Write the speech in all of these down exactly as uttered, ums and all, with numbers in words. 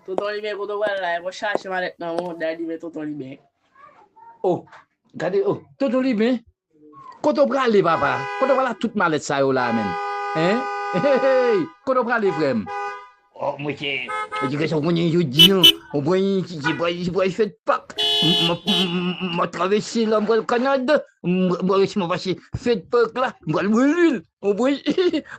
Tonton Liben, kote w pral la? Mwen chache malèt nan mwen, dèyè Liben, Tonton Liben. Oh, gade, oh, Tonton Liben. Kote w prale, papa? Kote w prale ak tout malèt sa yo la, menm? Hein? Hey, hey, hey, kote w prale, frè m? Oh, mesye, edikasyon konnen jodi an, ou pran yon ti, ti, ti, ti fèt Pak. M, m, m, m, m travèse la, m pral Kanada. M, m, m, m pase fèt Pak la, m pral bwè lwil. Ou pran,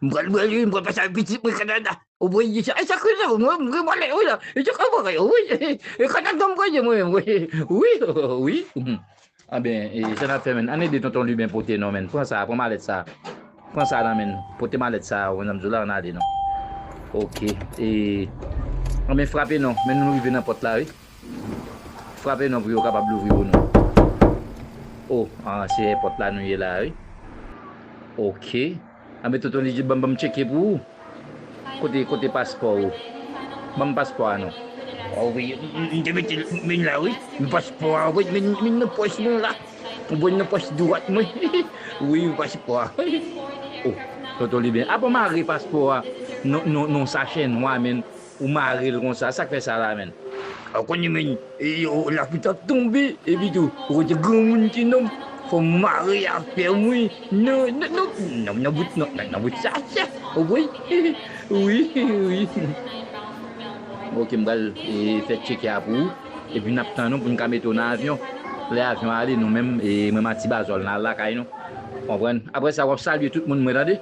m pral bwè lwil, m pral pase ak pitit mwen Kanada. Ou pran, e sa, e sa k fè sa, mwen, mwen, mwen, mwen, wi la. E sa k fè bagay, wi. E Kanada m pral ye, mwen, wi. Wi, wi. Anben, e, sa n ap fè, menn? Ann ede Tonton Liben pote non, menn. Pran sa, pran malèt sa. Pran sa la, menn. Pote malèt sa, ou konn sa m di w la, ann ale non. Ok. E, anben, frape non, menn, nou rive nan pòt la, wi. Frape non pou yo kapab louvri pou nou. Oh, ah, se èpòt la nou ye la, wi. Ok. Anben, Tonton Liben, ban m, ban m tcheke pou ou. Kote, kote paspò ou? Ban m paspò a non. Oh, wi, m, m, m te mete l, men la, wi. Men paspò a, wi, men, men nan pòch mwen la. Ou pran nan pòch dwat mwen. Wi, paspò a. Oh, Tonton Liben. Apa w mare paspò a nan, nan, nan sachè nwa, menn. Ou mare l konsa, sa k fè sa la, menn? Ou konnen, menn, e, o, lapli t ap tonbe, epi tou, ou konnen granmoun ti nonm, fò m mare afè mwen nan, nan, nan, nan, nan bout, nan, nan, nan bout sachè, ou konprann? Wi, wi. Ok, m pral, e, fè tcheke a pou ou, epi n ap tann ou pou n ka mete w nan avyon. Lè avyon ale, nou menm, e, mwen, m ak Ti Bazòl, n al lakay nou. Konprann? Apre sa, w ap salye tout moun, mwen, tande?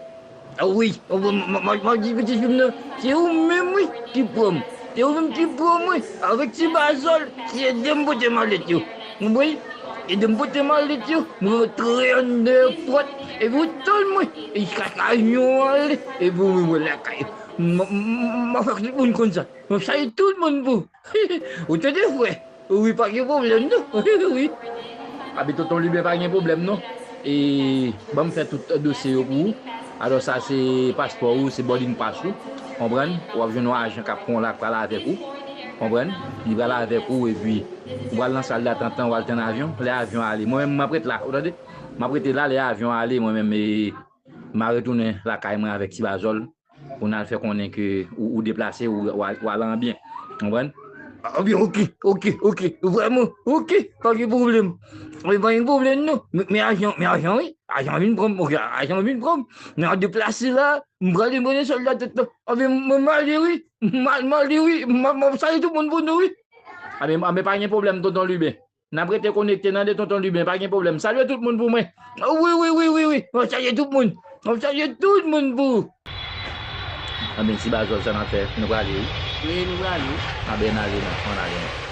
Ah wi, m, m, m, m ap di pitit fi m nan, se ou menm, wi, ki pran m. Se ou menm ki pran m, wi, avèk Ti Bazòl, ki ede m pote malèt yo. Ou konprann? Ede m pote malèt yo, m rantre anndan èpòt, epi ou tann mwen, jiskaske avyon an ale, epi ou mwen lakay ou. M, m, m, m ap fè tout moun konn sa. M ap salye tout moun pou ou. Ou tande, frè? Wi, pa gen pwoblèm, non. Wi. Anben, Tonton Liben, pa gen pwoblèm, non. E, ban m fè tout dosye yo pou ou. Alò, sa se paspò ou, se boarding pass ou. Konprann? W ap jwenn yon ajan k ap pran w la, k pral avèk ou. Konprann? Li pral avèk ou, epi ou pral nan sal datant lan, w al tann avyon. Lè avyon ale, mwen menm, m ap ret la, ou tande? M ap rete la, lè avyon ale, mwen menm, e, m a retounen lakay mwen avèk Ti Bazòl. Pou n al fè konnen ke ou, ou deplase, ou, ou al, ou al an byen. Konprann? Ah, byen, ok, ok, ok. Vrèman, ok. Pa gen pwoblèm. Wi, pa gen pwoblèm, non. Men, men ajan, men ajan, wi. Ajan vin pran m, ok, ajan vin pran m. Men an deplase la, m prale, m prale sòlda tèt la. Anben, mwen, m ale, wi. M al, m ale, wi. M, m ap salye tout moun pou nou, wi. Anben, anben, pa gen pwoblèm, Tonton Liben. N ap rete konekte, tande, Tonton Liben, pa gen pwoblèm. Salye tout moun pou mwen. Wi, wi, wi, wi, wi. M ap salye tout moun. M ap salye tout moun pou ou. Anben, Ti Bazòl, sa n ap fè? Nou prale, wi. Wi, nou prale, wi. Anben, n ale non, ann ale non.